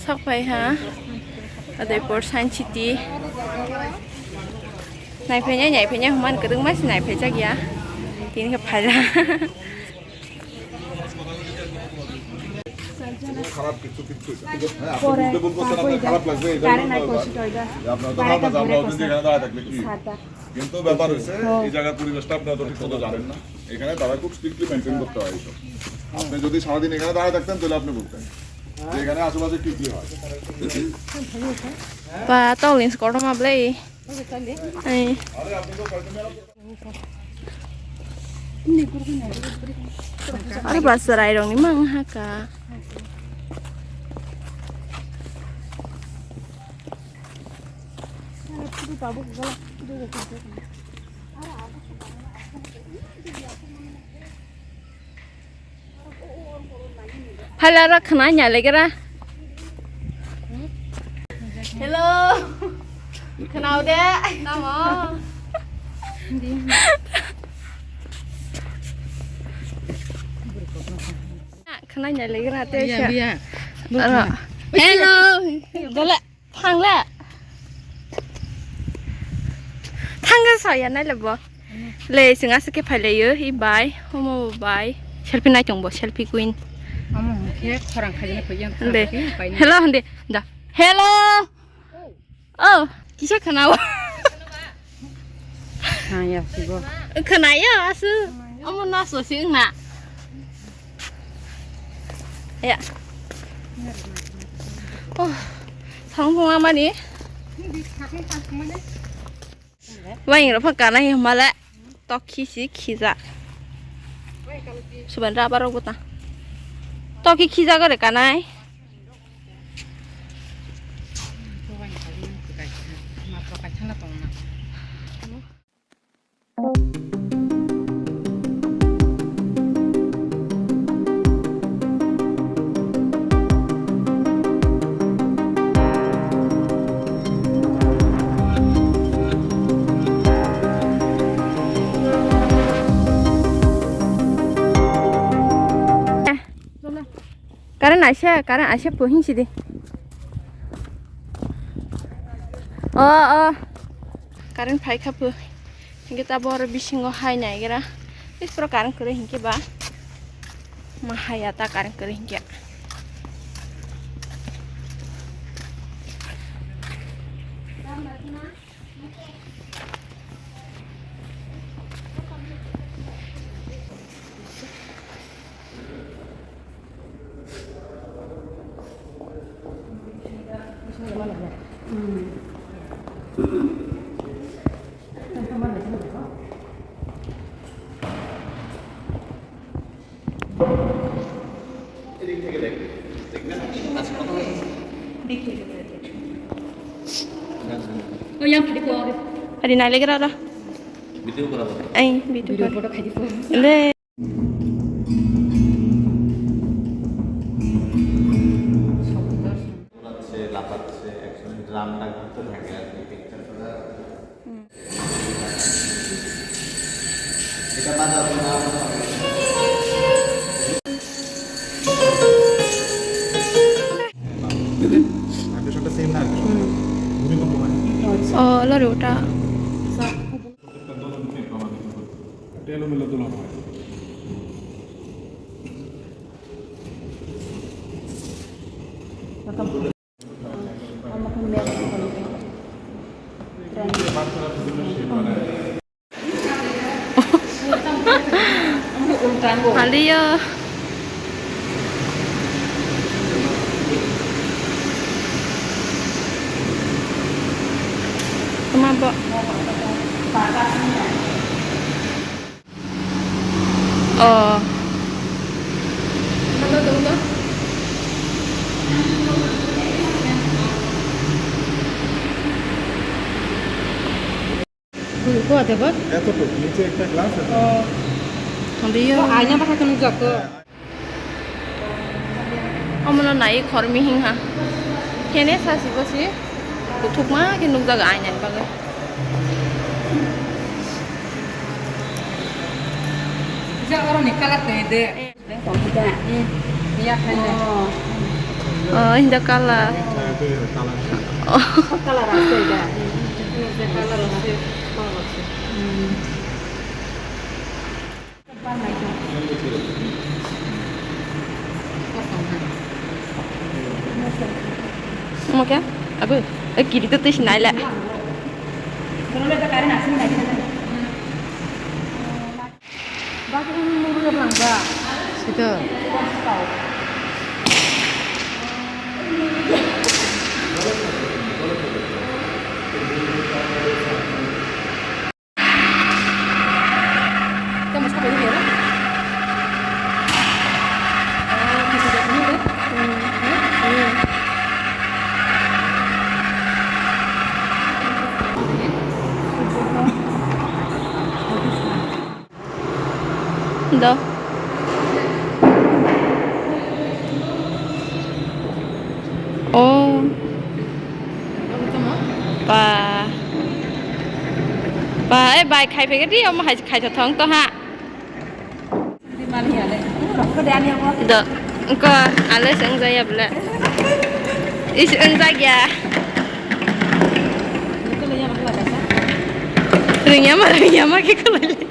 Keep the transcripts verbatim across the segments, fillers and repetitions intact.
Thok phai ha. Udaipur Science City. Naiphai nai, naiphai nai, human kwrwngma se naiphai jak ya. Tini khe phaila. খারাপ কিছু কিচ্ছু হ্যাঁ, আপনি বুঝতে ভুল করছেন, আপনার খারাপ লাগবে, এটা কারেন্ট নাই, কষ্ট হয় না। আপনার তো খারাপ লাগবে, আমরা ওদিন যেখানে দাঁড়ায় থাকলে কি? কিন্তু ব্যাপার হচ্ছে, এই জায়গার পরিবেশটা আপনি অত ঠিক মতো জানেন না। এখানে তারা খুব স্ট্রিক্টলি মেনটেন করতে হয় এইসব। আপনি যদি সারাদিন এখানে দাঁড়ায় থাকতেন, তাহলে আপনি বলতেন যে এখানে আশেপাশে কি কি হয়। Ba, tolins kotorma ble. Ai. Aro ba chwrairokni mang haka. Phaila ra khna nya legra. Hello. Khna de. Tamo. Khna nya legra te. Biya, biya. Hello. Dole. Thangla. Thangla saya nai lebo. Le, sing asa ke phailayo, hi bai, homo bai. Selfie nai tongbo, selfie queen. Amo khe khorang khaina kho yang. Le. Hello, hande. Da. Hello. Oh, kisa khana. Ha, ya, sigo. Khana ya, asu. Amo naso sing na. Ya. Oh, thang thang mani. Waing ro phang kana hi mala. Tok khi si khija. Suban ra baro gota. Tok khi khija gore kanai. Current aisa, current aisa po hinsi di. Oh, oh. Current phai kha po. Hinkhe ta boro bisingo hai naigra. Is pro current kwrwi hinkhe ba. Ma haya ta current kwrwi hinkhe. Ari nai legra ra. Video kora. Ai, video kora. Video photo khai di. Le. দৌড়াচ্ছে, লাফাচ্ছে, একসঙ্গে ড্রামটা ঘুরতে থাকে আর কি, পিকচার করা। এটা বাজার না। ভাইব্রেশনটা সেম না, ভূমিকম্প হয়। Oh, lori uta. প্রত্যেকটা দোলন নিয়ে প্রভাবিত হয়। একটা এলোমেলো দোলন হয়। Haliyo. Tama bo. Oh. Ko ada ba? এতটুকু, নিচে একটা গ্লাস আছে। Oh. Haliyo. Oh, আয়না bahaikhe nukjak ko. Omono nai khormi hing ha. Khene sasi bosi kuthukma khe nukjago aina ni bagwi. Ja, oro ni colour twi de. Tong khe da. Hmm. Ya, khaina. Oh. Oh, in the color. Oh. Color ase da. Color ase. Omo khe? Abu, eh, kiri to twi sinai le. Sito. Do. Oh. Pa. Pa, eh, bai khai phege di, omo hai khai thong to ha. Do, engko ale se wngjakya bole. Is wngjakya. Ringya ma, ringya ma khe khulai le.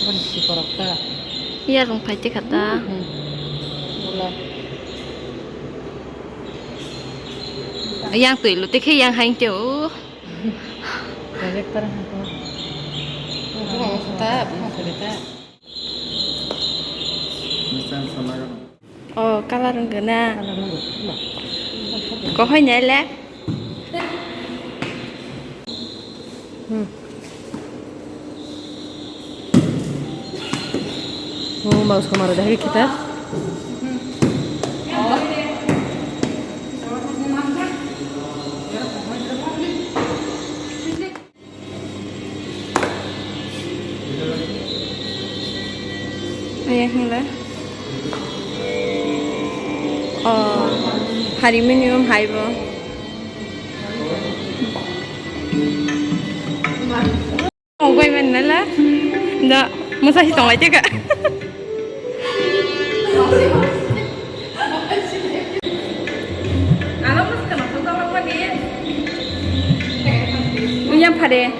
Bani sikorok ta. Iya rung phai tikha ta. Hmm. Bula. Yang twi lu tikhe yang hain ke o. Projector hangko. Buma mo ta, buma mo ta. Oh, color wngkha na? Color wngkha. Kohoi nai le? Hmm. Oh, mouse kamera dahai kita. Aya hingle. Oh, hari minimum hai bo. Oh, goi man nala. Da, masa si tonglai teka. Unyam phade.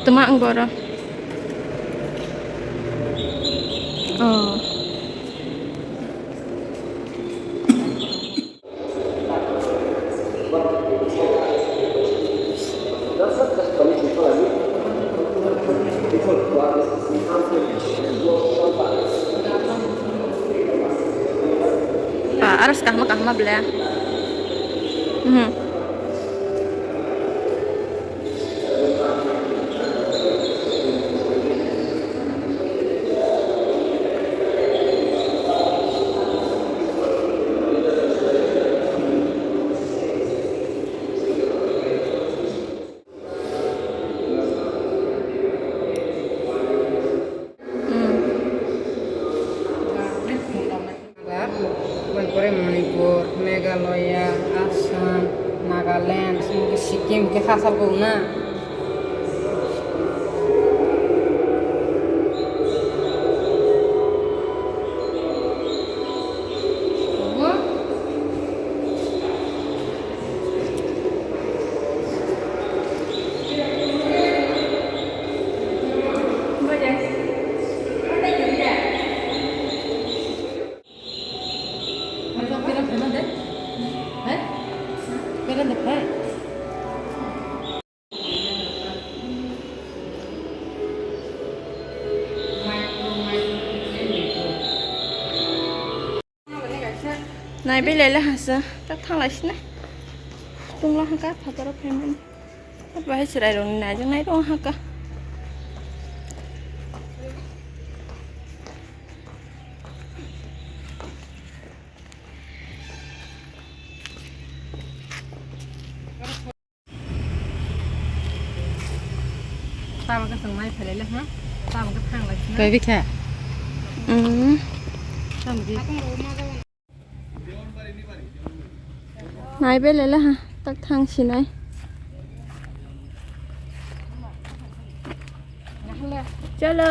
Tama ang boro. Oh. Ah, aras kahma kahma bela. Mhm. Manipur, Meghalaya, Assam, Nagaland, Sikkim, ke khasal ko na. Nai belai le hasa, tak thang lai sini. Tungla hangka, phataro phaimani. Bahai chwrai rokni naijaknai rok hangka. Tamo khe chwng mai phailai le ha. Tamo khe thang lai sina. Koi bikha? Mm. Tamo khe. Nai belele ha, tak thang sinai. Chalo.